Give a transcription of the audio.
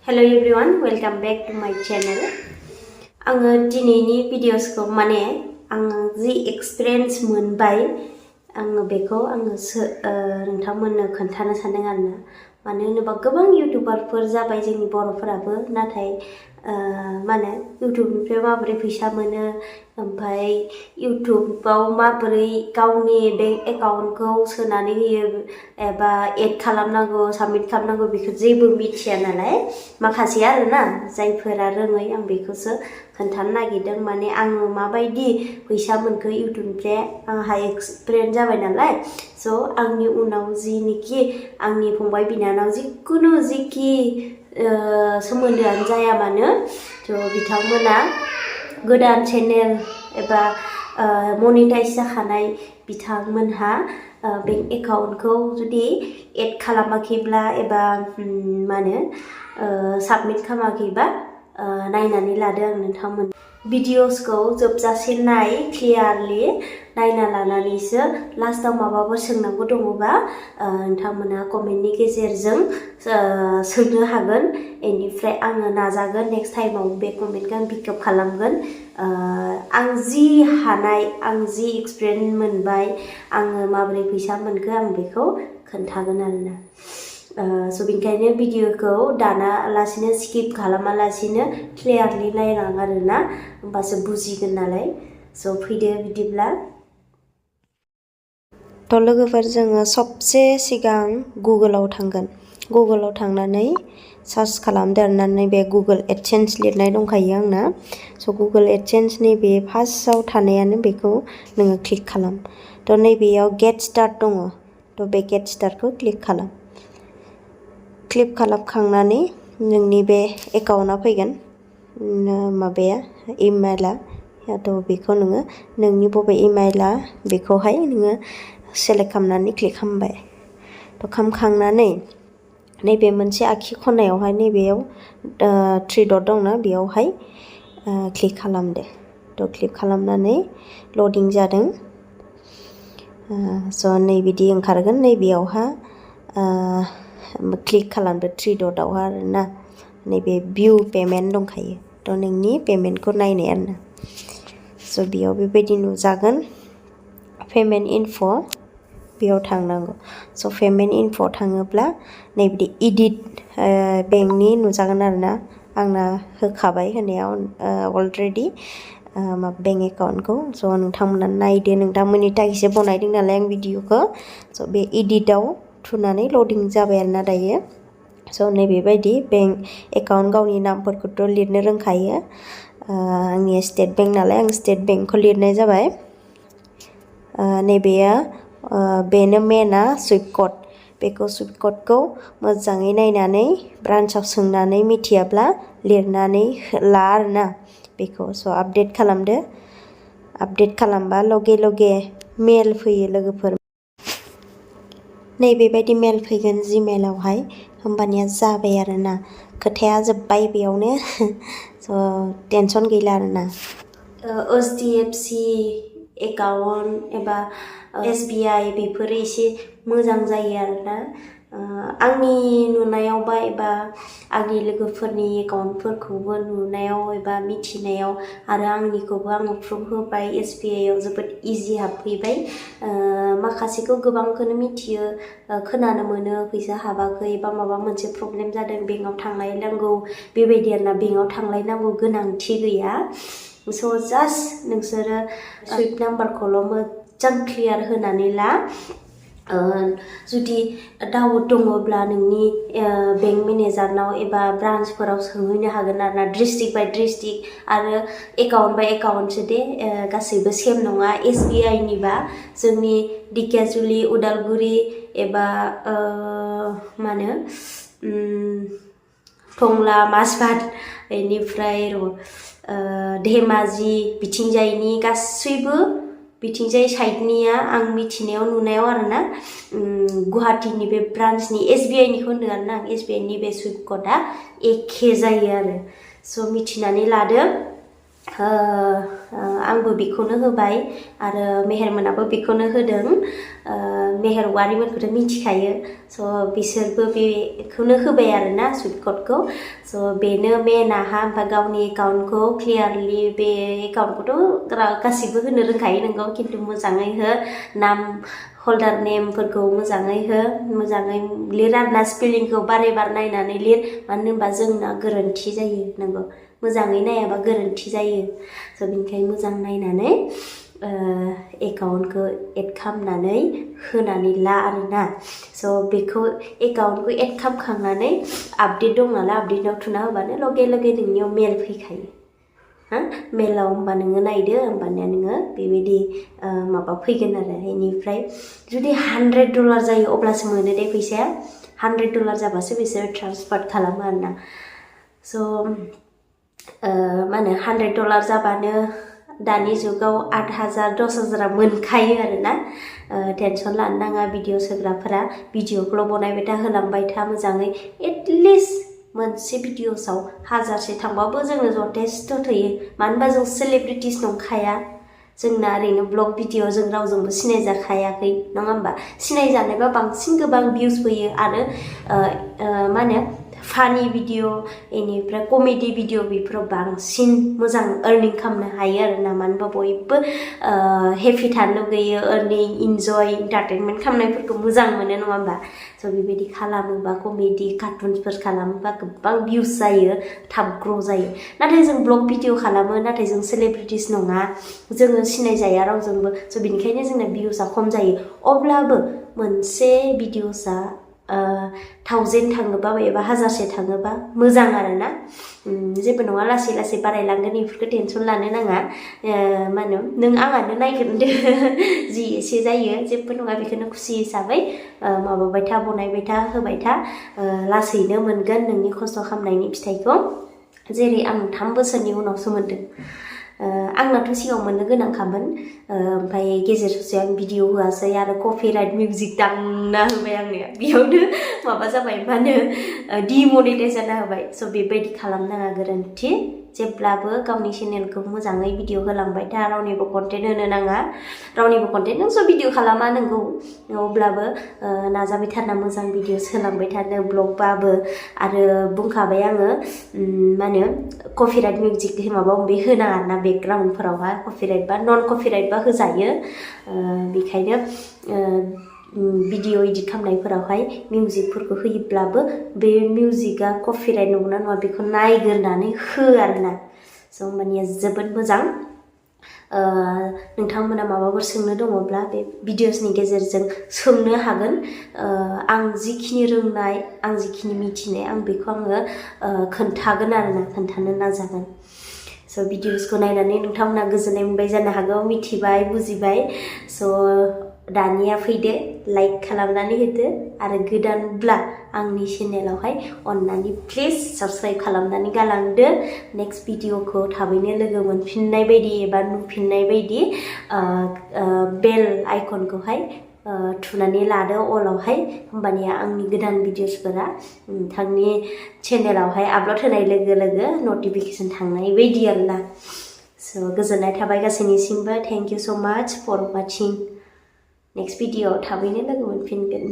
Hello everyone, welcome back to my channel. आङो दिनैनि भिडिअसखौ माने आङो जि एक्सपिरियेन्स मोनबाय आङो बेखौ नोंथांमोननो खोन्थानो सानदों आरोना। मानो होनोबा गोबां इउटिउबारफोर जाबाय जोंनि बर'फोराबो नाथाय माने इउटिउबनिफ्राय माबोरै फैसा मोनो ओमफ्राय इउटिउबाव माबोरै गावनि बेंक एकाउन्टखौ सोनानै होयो एबा एड खालामनांगौ साबमिट खालामनांगौ बेखौ जेबो मिथिया नालाय माखासे आरोना जायफोरा रोङै आं बेखौसो खोन्थानो नागिरदों। माने आङो माबायदि फैसा मोनखो इउटिउबनिफ्राय आंहा एक्सपिरियेन्स जाबाय नालाय स' आंनि उनाव जिनिखि आंनि फंबाय बिनानाव जिखि सोमोन्दोआनो जाया मानो थ' बिथांमोना गोदान चेनेल एबा मनिटाइज जाखानाय बिथांमोनहा बेंक एकाउन्टखौ जुदि एड खालामाखैब्ला एबा साबमिट खालामाखैबा नायनानै लादो आं नोंथांमोन भिडिअसखौ जोबजासे नाय क्लियारलि नायना लानानैसो लास्टाव माबाफोर सोंनांगौ दङबा नोंथांमोना कमेन्टनि गेजेरजों सोंनो हागोन। बेनिफ्राय आङो नाजागोन नेक्स्ट टाइमाव बे कमेन्टखौ आं पिकआप खालामगोन। आं जि हानाय आं जि एक्सपिरियेन्स मोनबाय आङो माबोरै फैसा मोनखो आं बेखौ खोन्थागोन आरोना। स' बेनिखायनो भिडिअखौ दानालासिनो स्किप खालामालासिनो क्लियारलि नायलां आरोना होमबासो बुजिगोन नालाय। स' फैदो बिदिब्ला थ' लोगोफोर जोङो सबसे सिगां गुगोलाव थांगोन। गुगोलाव थांनानै सार्च खालामदो आरोना नैबे गुगोल एडसेन्स लिरनाय दंखायो आंना। स' गुगोल एडसेन्स नैबे फार्स्टआव थानायानो बेखौ नोङो क्लिक खालाम। थ' नैबेयाव गेट स्टार्ट दङ। थ' बे गेट स्टार्टखौ क्लिक खालाम। क्लिक खालामखांनानै नोंनि बे एकाउन्टआ फैगोन माबाया इमेला थ' बेखौ नोङो नोंनि बबे इमेला बेखौहाय नोङो सेलेक्ट खालामनानै क्लिक खालामबाय। थ' खालामखांनानै नैबे मोनसे आगसि खनायावहाय नैबेयाव थ्रि डट दंना बेयावहाय क्लिक खालामदो। थ' क्लिक खालामनानै लडिं जादों। स' नै बिदि ओंखारगोन नैबेयावहा क्लिक खालामदो थ्रि डटआवहा आरोना नैबे भिउ पेमेन्ट दंखायो। थ' नोंनि पेमेन्टखौ नायनाय आरोना। स' बेयाव बेबायदि नुजागोन पेमेन्ट इनफ' बेयाव थांनांगौ। स' पेमेन्ट इनफ' थाङोब्ला नैबिदि इडिट बेंकनि नुजागोन आरोना। आंना होखाबाय होनायाव अलरेडि बेंक एकाउन्टखौ। स' नोंथांमोना नायदो नोंथांमोननि थाखायसो बनायदों नालाय आं भिडिअखौ। स' बे इडिटआव थुनानै लडिं जाबाय आरोना दायो। स' नैबेबायदि बेंक एकाउन्ट गावनि नामफोरखौथ' लिरनो रोंखायो। आंनि स्टेट बेंक नालाय आं स्टेट बेंकखौ लिरनाय जाबाय। नैबेयो बेनो मेना सुइफ्ट कड। बेखौ सुइफ्ट कडखौ मोजाङै नायनानै ब्रान्सआव सोंनानै मिथियाब्ला लिरनानै ला आरोना बेखौ। स' आपडेट खालामदो। आपडेट खालामबा लगे लगे मेल फैयो लोगोफोर। नैबेबायदि मेल फैगोन जिमेलावहाय होमबानिया जाबाय आरोना खोथाया जोब्बाय बेयावनो। स' टेनसन गैला आरोना। HDFC एकाउन्ट एबा SBI बेफोरो एसे मोजां जायो आरोना। आंनि नुनायावबा एबा आंनि लोगोफोरनि एकाउन्टफोरखौबो नुनायाव एबा मिथिनायाव आरो आंनिखौबो आङो प्रुफ होबाय SBI आव जोबोद इजि हाबफैबाय। माखासेखौ गोबांखौनो मिथियो खोनानो मोनो फैसा हाबाखै बा माबा मोनसे प्रब्लेम जादों बेंकआव थांलायनांगौ बेबायदि आरोना। बेंकआव थांलायनांगौ गोनांथि गैया। स' जास्ट नोंसोरो सुइफ्ट नाम्बारखौल' मोजां क्लियार होनानै ला। जुदि डाउट दङब्ला नोंनि बेंक मेनेजारनाव एबा ब्रान्सफोराव सोंहैनो हागोन आरोना। डिस्ट्रिक्ट बाय डिस्ट्रिक्ट आरो एकाउन्ट बाय एकाउन्टसो दे गासैबो सेम नङा। SBI निबा जोंनि दिकेजुलि उदालगुरि एबा टंला माजबाद बेनिफ्राय धेमाजि बिथिंजायनि गासैबो बिथिंजाय साइडनिया आं मिथिनायाव नुनायाव आरोना गुवाहाटीनि बे ब्रान्चनि SBI निखौ होनदों आरोना आं। SBI नि बे सुइफ्ट कडआ एखे जायो आरो। स' मिथिनानै लादो। आंबो बेखौनो होबाय आरो मेहेरमोनाबो बेखौनो होदों। मेहरवारिमोनखौथ' मिथिखायो स' बिसोरबो बेखौनो होबाय आरोना सुइट क'डखौ स' बेनो मेनाहा ओमफ्राय गावनि एकाउन्टखौ क्लियारलि बे एकाउन्टखौथ' गासिबो होनो रोंखायो नोंगौ खिन्थु मोजाङै हो नाम हल्डार नेमफोरखौ मोजाङै हो मोजाङै लिर आरोना स्पेलिंखौ बारे बार नायनानै लिर मानो होनबा जोंना गोरोन्थि जायो नंगौ मोजाङै नायाबा गोरोन्थि जायो स' बेनिखायनो मोजां नायनानै एकाउन्टखौ एड खालामनानै होनानै ला आरोना स' बेखौ एकाउन्टखौ एड खालामखांनानै आपडेट दं नालाय आपडेटआव थुना होबानो लगे लगे नोंनियाव मेल फैखायो हा मेलाव होमबा नोङो नायदो होमबानिया नोङो बेबायदि माबा फैगोन आरो बेनिफ्राय जुदि $100 जायो अब्लासो मोनो दे फैसाया $100 जाबासो बिसोरो ट्रान्सफार खालामो आरोना स' मा होनो $100 जाबानो दानि जुगाव 8,000 10,000 मोनखायो आरोना टेनसन लानो नाङा भिडिअ होग्राफोरा भिडिअखौल' बनायबाय था होलांबाय था मोजाङै एटलिस्ट मोनसे भिडिअसआव 1000से थांबाबो जोंनो जथेस्थ' थोयो मानो होनबा जों सेलिब्रिटिस नंखाया जोंना ओरैनो ब्लग भिडिअ जों रावजोंबो सिनायजाखायाखै नङा होमबा सिनायजानायबा बांसिन गोबां भिउस फैयो आरो मा होनो फानि भिडिअ बेनिफ्राय कमेडि भिडिअ बेफोराव बांसिन मोजां अर्निं खालामनो हायो आरोना मानो होनबा बयबो हेपि थानो लुगैयो अर्निं इन्जय इन्टारटेनमेन्ट खालामनायफोरखौ मोजां मोनो नङा होमबा स' बेबायदि खालामोबा कमेडि कार्टुनफोर खालामोबा गोबां भिउस जायो थाब ग्र' जायो नाथाय जों ब्लग भिडिअ खालामो नाथाय जों सेलिब्रिटिस नङा जोङो सिनायजाया रावजोंबो स' बेनिखायनो जोंना भिउसआ खम जायो अब्लाबो मोनसे भिडिअसआ 1000 थाङोबा एबा 1000से थाङोबा मोजां आरोना जेबो नङा लासै लासै बारायलांगोन बेफोरखौ टेनसन लानो नाङा मा होनो नों आंहानो नायग्रोदो जि एसे जायो जेबो नङा बेखौनो खुसि हिसाबै माबाबाय था बनायबाय था होबाय था लासैनो मोनगोन नोंनि खस्थ' खालामनायनि फिथाइखौ जेरै आं 3 बोसोरनि उनावसो मोनदों आंनाथ' सिगाङाव मोननो गोनांखामोन ओमफ्राय गेजेर ससेयाव आं भिडिअ होआसै आरो कपिराइट मिउजिक दामना होबाय आंनो बेयावनो माबा जाबाय मा होनो डिमनिटाइज जाना होबाय स' बेबायदि खालामनाङा गोरोन्थि जेब्लाबो गावनि चेनेलखौ मोजाङै भिडिअ होलांबाय था रावनिबो कन्टेन्ट होनो नाङा रावनिबो कन्टेन्ट नों स' भिडिअ खालामा नोंगौ अब्लाबो नाजाबाय थाना मोजां भिडिअस होलांबाय थानो ब्लगबाबो आरो बुंखाबाय आङो मा होनो कपिराइट मिउजिक माबा माबि होनाङा आरोना बेकग्राउन्डफोरावहाय कपिराइट बा नन कपिराइट बा होजायो बेखायनो भिडिअ एडिट खालामनायफोरावहाय मिउजिकफोरखौ होयोब्लाबो बे मिउजिकआ कपिराइट नंगौना नङा बेखौ नायग्रोनानै हो आरोना स' होमबानिया जोबोद मोजां नोंथांमोना माबाफोर सोंनो दङब्ला बे भिडिअसनि गेजेरजों सोंनो हागोन आं जिखिनि रोंनाय आं जिखिनि मिथिनाय आं बेखौ आङो खोन्थागोन आरोना खोन्थानो नाजागोन स' भिडिअसखौ नायनानै नोंथांमोना गोजोननाय मोनबाय जानो हागौ मिथिबाय बुजिबाय स' दानिया फैदो लाइक खालामनानै होदो आरो गोदानब्ला आंनि चेनेलावहाय अन्नानै प्लिज साबस्क्राइब खालामनानै गालांदो नेक्स्ट भिडिअखौ थाबैनो लोगो मोनफिननाय बायदि एबा नुफिननाय बायदि बेल आइकनखौहाय थुनानै लादो अलावहाय होमबानिया आंनि गोदान भिडिअसफोरा नोंथांनि चेनेलावहाय आपल'ड होनाय लोगो लोगो नटिफिकेसन थांनाय बायदि आरोना स' गोजोननाय थाबाय गासैनिसिमबो थेंक इउ स' माच फर वाचिं नेक्स्ट भिडिअ थाबैनो लोगो मोनफिनगोन